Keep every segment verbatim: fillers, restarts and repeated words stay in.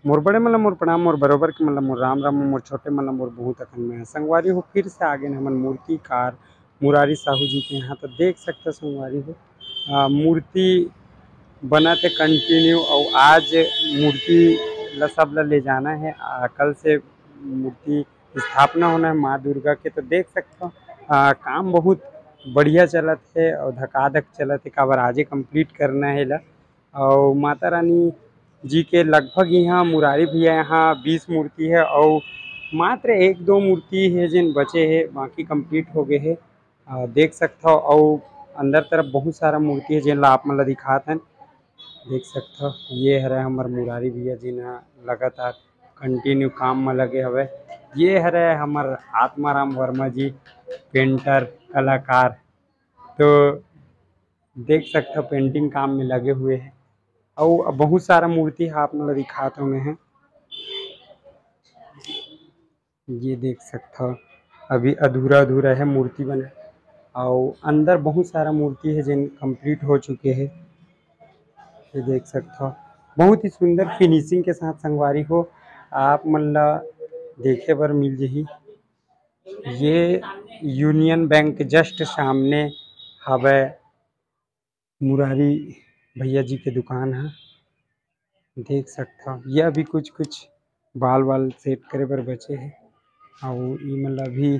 मोर बड़े मन ला मोर प्रणाम, मोर बरोबर के मन ला मोर राम राम, मोर छोटे मन ला मोर बहुत अकन मया। संगवारी हो, फिर से आगे हमन मूर्तिकार मुरारी साहू जी के यहाँ। तो देख सकथो संगवारी हो, आ, मूर्ति बनत हे continue, अउ आज मूर्ति ला सब ला ले जाना हे। आ, कल से मूर्ति स्थापना होना हे माँ दुर्गा के। तो देख सकथो, आ, काम बहुत बढ़िया चलत हे अउ धकाधक चलत हे, काबर आजे complete करना हे एला। अउ माता रानी जी के लगभग यहाँ मुरारी भैया यहाँ बीस मूर्ति हे अउ मात्र एक दो मूर्ति हे जेन बचे हे, बाकी complete हो गए हे। अ, देख सकथव अउ अंदर तरफ बहुत सारा मूर्ति हे जेन ला आप मन ला दिखात हन। देख सकथव ये हरे हमर मुरारी भैया जी ना लगातार continue काम में लगे हवे। ये हरे हमर आत्माराम वर्मा जी, painter, कलाकार। तो देख सकथव painting काम में लगे हुए हे अउ बहुत सारा मूर्ति ह आप मन ला दिखात हव मैं ह। ये देख सकथव अभी अधूरा अधूरा हे मूर्ति बने, अउ अंदर बहुत सारा मूर्ति हे जेन complete हो चुके हे। ये देख सकथव बहुत ही सुंदर finishing के साथ संगवारी हो आप मन ला देखे बर मिल जही। ये यूनियन बैंक के just सामने हवय मुरारी भैया जी के दुकान ह। देख सकथव ये अभी कुछ कुछ बाल वाल set करे बर बचे हे, अउ इमन ला भी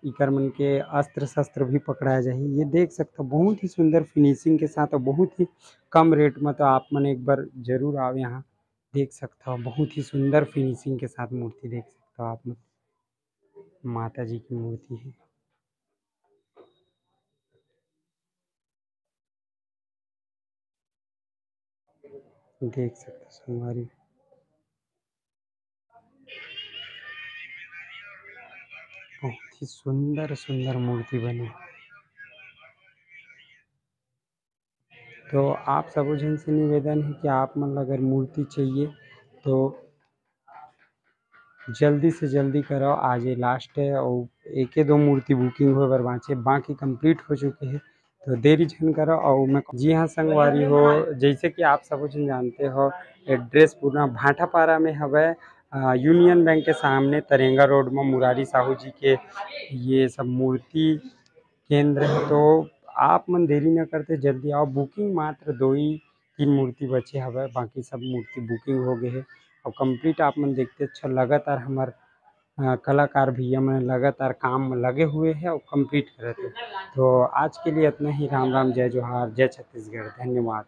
इकर मन के अस्त्र शस्त्र भी पकड़ाए जाही। ये देख सकथव बहुत ही सुंदर finishing के साथ अउ बहुत ही कम rate में। तो आप मन एक बार जरूर आओ यहाँ, देख सकथव बहुत ही सुंदर finishing के साथ मूर्ति देख सकथव आप मन। माता जी की मूर्ति हे, देख सकथव संगवारी। बहुत ही सुंदर सुंदर मूर्ति बने। तो आप सबो झन से निवेदन हे कि आप मन ला अगर मूर्ति चाहिए तो जल्दी से जल्दी करव, आज ये last हे अउ एके दो मूर्ति booking होए बर बांचे, बाकी complete हो चुके हे। तो देरी झन करव। अउ मैं, जी हाँ संगवारी हो, जैसे कि आप सबो झन जानते हो, address पूरा भाटापारा में हवय, अ, यूनियन बैंक के सामने तरेंगा रोड में मुरारी साहू जी के ये सब मूर्ति केंद्र हे। तो आप मन देरी न करते जल्दी आओ, booking मात्र दो ही तीन मूर्ति बचे हवय, बाकी सब मूर्ति booking हो गए हे। अउ complete आप मन देखते अच्छा लगातार हमर, अ, कलाकार भैया मन लगातार काम में लगे हुए हे अउ complete करत हे। तो आज के लिए इतना ही। राम राम, जय जोहार, जय छत्तीसगढ़, धन्यवाद।